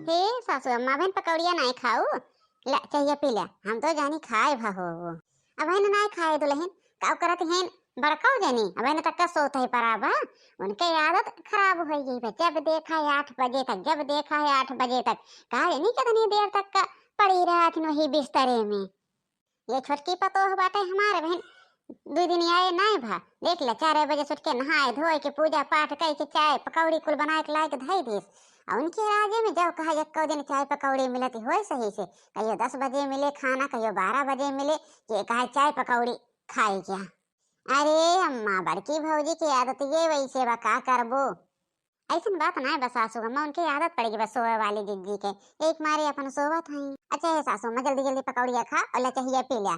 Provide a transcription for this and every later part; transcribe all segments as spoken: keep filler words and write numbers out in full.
हे सासू अम्मा, अबहिन पकौड़िया नाय खाऊ? ले, चाहिया पी ले, हम तो जानी खाए भा हो। अबहिन नाय खाए दुलहिन, काउ करत हैं बड़काऊ जानी, अबहिन तक का सोत है परा बा। उनके आदत खराब होइ गई बा, जब देखा है आठ बजे तक, जब देखा है आठ बजे तक। का जानी कितनी देर तक का पड़ी रहत हैं वही बिस्तरे में। ये छोटकी पतोह बाटे हमार बहिन, दुइ दिन आए नाय भा। देख ले, चारे बजे से उठ के नहाए धोए के, पूजा पाठ कइ के, चाय पकौड़ी कुल बनाए के लाए के धई दिस। अउ उनके राजे में जब कहा एक्को दिन चाय पकौड़ी मिलत होए सही से, कहियो दस बजे मिले खाना, कहियो बारह बजे मिले, कि कहा चाय पकौड़ी खाए क्या। अरे अम्मा, बड़की भौजी के आदत ये वैसे बा, का करबो। अइसन बात नाय बा सासू अम्मा, उनके आदत पड़ गई बा सोवे वाली जिज्जी के, एक मारे अपन सोवत हैं। अच्छा हे सासू अम्मा, जल्दी जल्दी पकौड़िया खा अउ लचहिया पी लिया।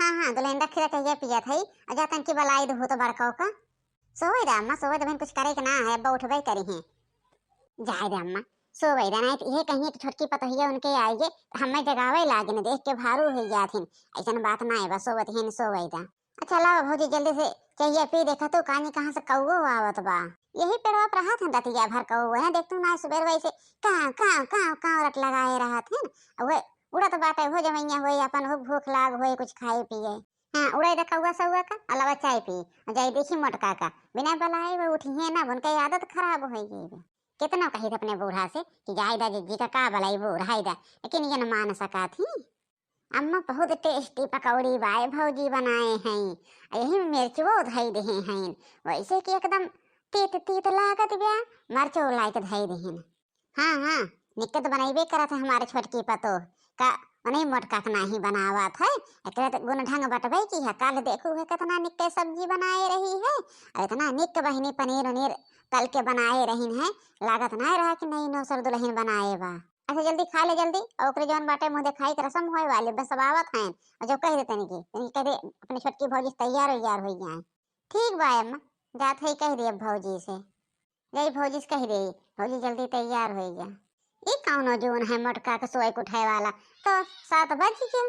हाँ हाँ दुलहिन, रख लचहिया पियत है, अउ जा तनकी बलाई दहू तो बड़काऊ का। सोवे दे अम्मा, सोवे दे बहिन, कुछ करे के ना है, अब उठबे करी हैं। जाए दे अम्मा, सोवे दे, नाय तो इहे कहिए कि छोटकी पतोहिया उनके आई गे, तो हमें जगावे लागिन, देख के भारू हो जात हिन। अइसन बात नाय बा, सोवत हिन, सोवे दे। अच्छा लावा भौजी, जल्दी से चाहिया पी, देखा तू कानी कहाँ से कौओ आवत बा। यही पेड़वा पर रहत हैं रतिया भर कौओ हैं, देख तू ना सुबेर वैसे काव काव काव काव रट लगाए रहत हैं। उहे उड़त बाटे हो जमैया होए अपन, हो भूख लाग होए कुछ खाए पिए। हाँ उड़े दे कौआ सौआ का, अलावा चाय पी। और जाई देखी मोटका का, बिना बलाए वो उठिए ना, उनके आदत खराब हो गई बा। कितना कही थे अपने बूढ़ा से कि जाए दा जिज्जी का, का बलाई बूढ़ा है दा, लेकिन ये न मान सका थी। अम्मा बहुत टेस्टी पकौड़ी बाय भौजी बनाए हैं, यही में मिर्चवो धई देहे हैं, वैसे कि एकदम तीत तीत लागत बा, मरचो लाइक धई देहिन। हाँ हाँ, निक्के तो बनैबे करत है हमारे छोटकी पतोह का, उन्हें मोटका के नाही बनावत है, एकरे तो गुण ढंग बटबे की है। काल देखू है कितना निक्के सब्जी बनाए रही है, और इतना निक बहिनी पनीर उनीर तल के बनाए रहीन है, लागत ना रहा कि नई नौसर दुलहिन बनाए बा। अच्छा जल्दी खा ले जल्दी, और ओकरे जौन बाटे मुँह देखाई के रसम होए वाली बस अब आवत हैं। और जो कह दे तनी की, तनी कह दे अपने छोटकी भौजी से तैयार वैयार हो जाए। ठीक बा अम्मा, जात है कह दे अब भौजी से। जाई भौजी से कह दे, भौजी जल्दी तैयार हो जा। ई कौनो जून है मोटका के सोए के उठाए वाला, तो सात बज गया।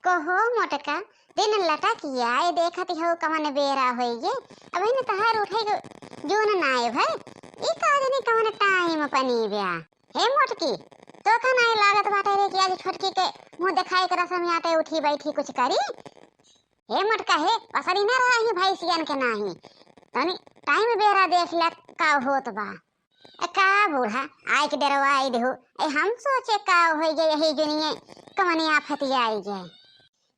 कहो मोटका, दिन लटक आए, देखत हो कवन बेरा होइए, अबहिन तहार उठे के जून नाय भय। ई का जाने कवन टाइम पनी ब्या। हे मोटकी, तोका नाय लागत बाटे रे कि आज छोटकी के मुँह देखाए के रसम आटे, उठी बैठी कुछ करी? हे मोटका हे, पसरी ना रहा ही भाई सियन के नाही। तनी टाइम बेरा देख ले का होत बा। ए का बूढ़ा, आइके डरवाई देहु। ए हम सोचे का होइ गए यही जुनिये, कवनी आफत आई गए।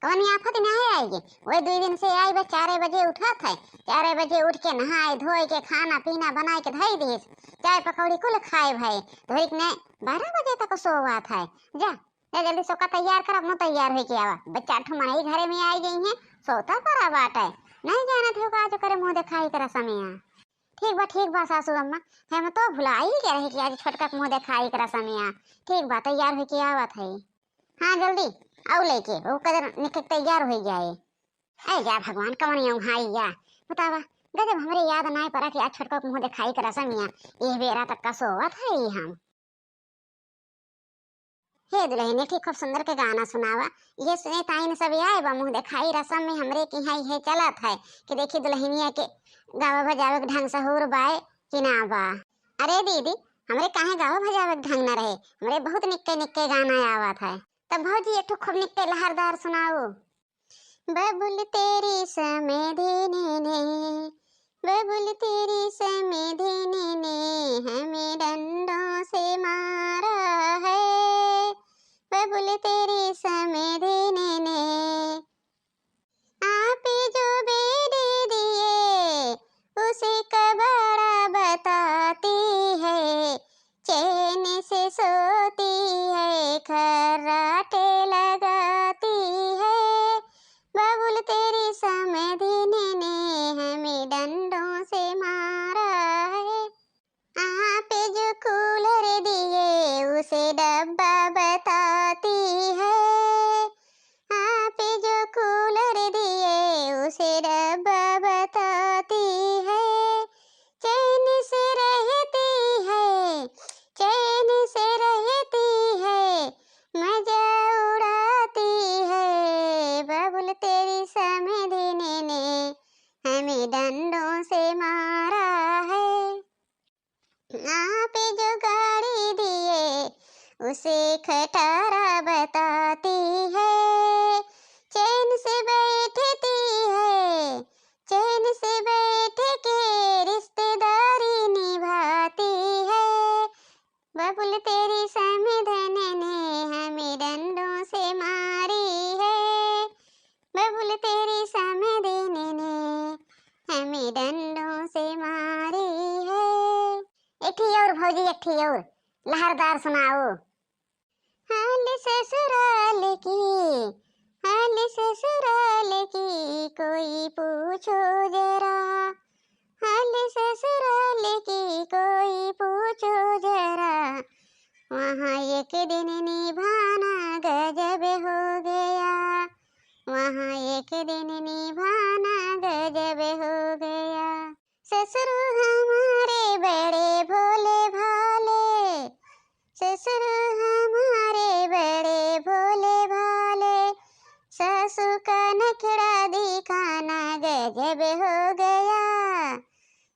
कवनी आफत नाही आई गए। वही दुई दिन से आई बा, चारे बजे उठत है, चारे बजे उठ के नहाए धोए के खाना पीना बनाए के धई दिस, चाय पकौड़ी कुल खाए भाई, धोई के ने बारह बजे तक सोवत है। जा, जा जल्दी सोका तैयार कर, अपनो तैयार होई के आवा। बच्चा ठो मनई घरे में आई गई हैं, सोता परा बाटे। नहीं जानत हो का आज करे मुँह देखाई के रसमिया। ठीक बा, ठीक बा सासू अम्मा, हम तो भुलाई के रहे कि आज छोटका के मुँह देखाई के रसमिया। ठीक बा, तैयार होई के आवत है। हाँ जल्दी आओ लेके, वो कदर निकल तैयार हो जाए। ऐ जा भगवान, कवन यूं हाई या बतावा, गजब हमरे याद नाय परा कि आज छोटका के मुँह देखाई के रसमिया। ये बेरा तक का सोवत है हम। हे दुलहिन, एक ठे खूब सुंदर के गाना सुनावा। ये सुने ताइन सब आए बा मुँह देखाई रसम में, हमरे के यहाँ ये चलत है कि देखी दुलहिनिया के गावे बजावे के ढंग सहूर बाय कि ना बा। अरे दीदी, हमरे काहे गावे बजावे के ढंग ना रहे, हमरे बहुत निक्के निक्के गाना आवत है। तब भौजी एक ठो खूब निक्के लहरदार सुनाओ। बबुल तेरी समधी ने, बबुल तेरी समधी ने हमें डंडों से मारा है। बबुल तेरी समधी ने, आप जो बेड दिए उसे कबड़ा बताती है, चैन से सोती है, खर्राटे लगाती है। बबुल तेरी समधी ने हमें डंडों से मारा है। आप जो कूलर दिए उसे डब्बा बताती है। आप उसे खटारा बताती है, चैन से बैठती है, चैन से बैठ के रिश्तेदारी निभाती है। बबुल तेरी समधन ने हमें डंडों से मारी है, बबुल तेरी समधन ने हमें डंडों से मारी है। एक ठी और भौजी, एक ठी और लहरदार सुनाओ। हाल ससुराल की, हाल ससुराल की कोई पूछो जरा, हाल ससुराल की कोई पूछो जरा। वहाँ एक दिन निभाना गजब हो गया, वहाँ एक दिन निभाना गजब हो गया। ससुर हमारे बड़े भोले भाले, ससुर हमारे बड़े भोले भाले, सासू का नखड़ा दिखाना गजब हो गया,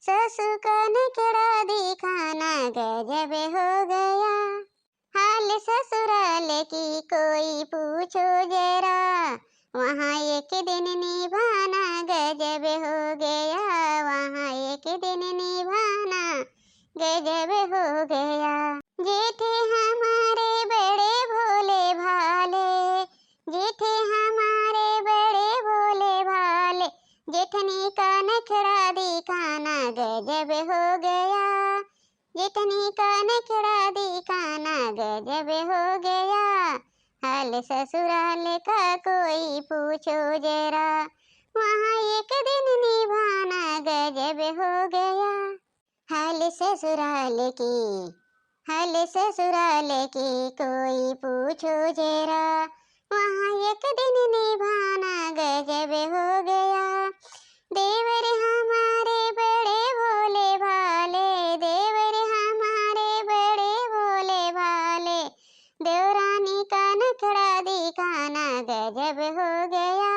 सासू का नखड़ा दिखाना गजब हो गया। हाल ससुराल की कोई पूछो जरा, वहाँ एक दिन निभाना गजब हो गया, वहाँ एक दिन निभाना गजब हो गया। जेठ हमारे बड़े भोले भाले, जेठ हमारे बड़े भोले भाले, जेठनी का नखड़ा दिखाना गजब हो गया, जेठनी का नखड़ा दिखाना गजब हो गया। हाल ससुराल का कोई पूछो जरा, वहाँ एक दिन निभाना गजब हो गया। हाल ससुराल की, हाल ससुराल की कोई पूछो जरा, वहाँ एक दिन निभाना गजब हो गया। देवर हमारे बड़े भोले भाले, देवर हमारे बड़े भोले भाले, देवरानी का नखड़ा दिखाना गजब हो गया।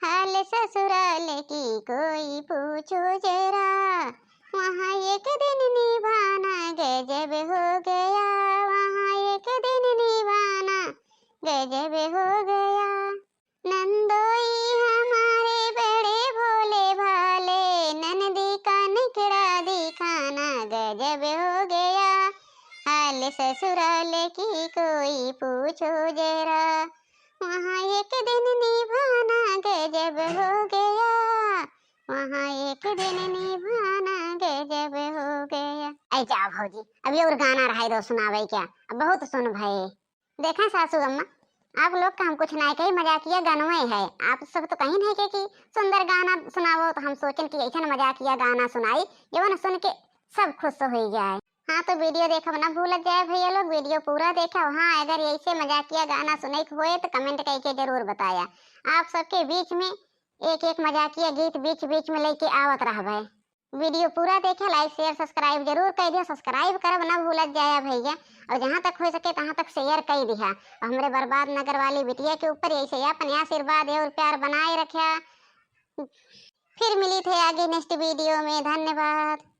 हाल ससुराल की कोई पूछो जरा, वहाँ एक दिन निभाना गजब हो गया, वहाँ एक दिन निभाना गजब हो गया। नंदोई हमारे बड़े भोले भाले, ननदी का नखड़ा दिखाना गजब हो गया। हाल ससुराल की कोई पूछो जरा, वहाँ एक दिन निभाना गजब हो गया, वहाँ एक दिन निभाना गजब हो गया। ऐ जाओ भौजी, अभी और गाना रहाई दो सुनावे क्या, अब बहुत सुन भए। देखा सासू अम्मा, आप लोग का हम कुछ नाय कही, मजाकिया गानवे है। आप सब तो कहीं नहीं के कि सुंदर गाना सुनावो, तो हम सोचन कि ऐसन मजाकिया गाना सुनाई, जवन सुन के सब खुश हो जाए। हाँ, तो video देखब ना भूलत जाए भैया लोग, video पूरा देखब। हाँ, अगर ऐसे मजाकिया गाना सुने के होए तो comment करके जरूर बताया। आप सबके बीच में एक एक मजाकिया गीत बीच बीच में लेके आवत रहबे। Video पूरा देखे, like, share, subscribe जरूर कर दियो। Subscribe करब ना भूलत जाया भैया। और जहाँ तक हो सके तहाँ तक share कर दिया। और हमरे बर्बाद नगर वाली बिटिया के ऊपर ऐसे अपन आशीर्वाद और प्यार बनाए रखा। फिर मिली थे आगे next video में। धन्यवाद।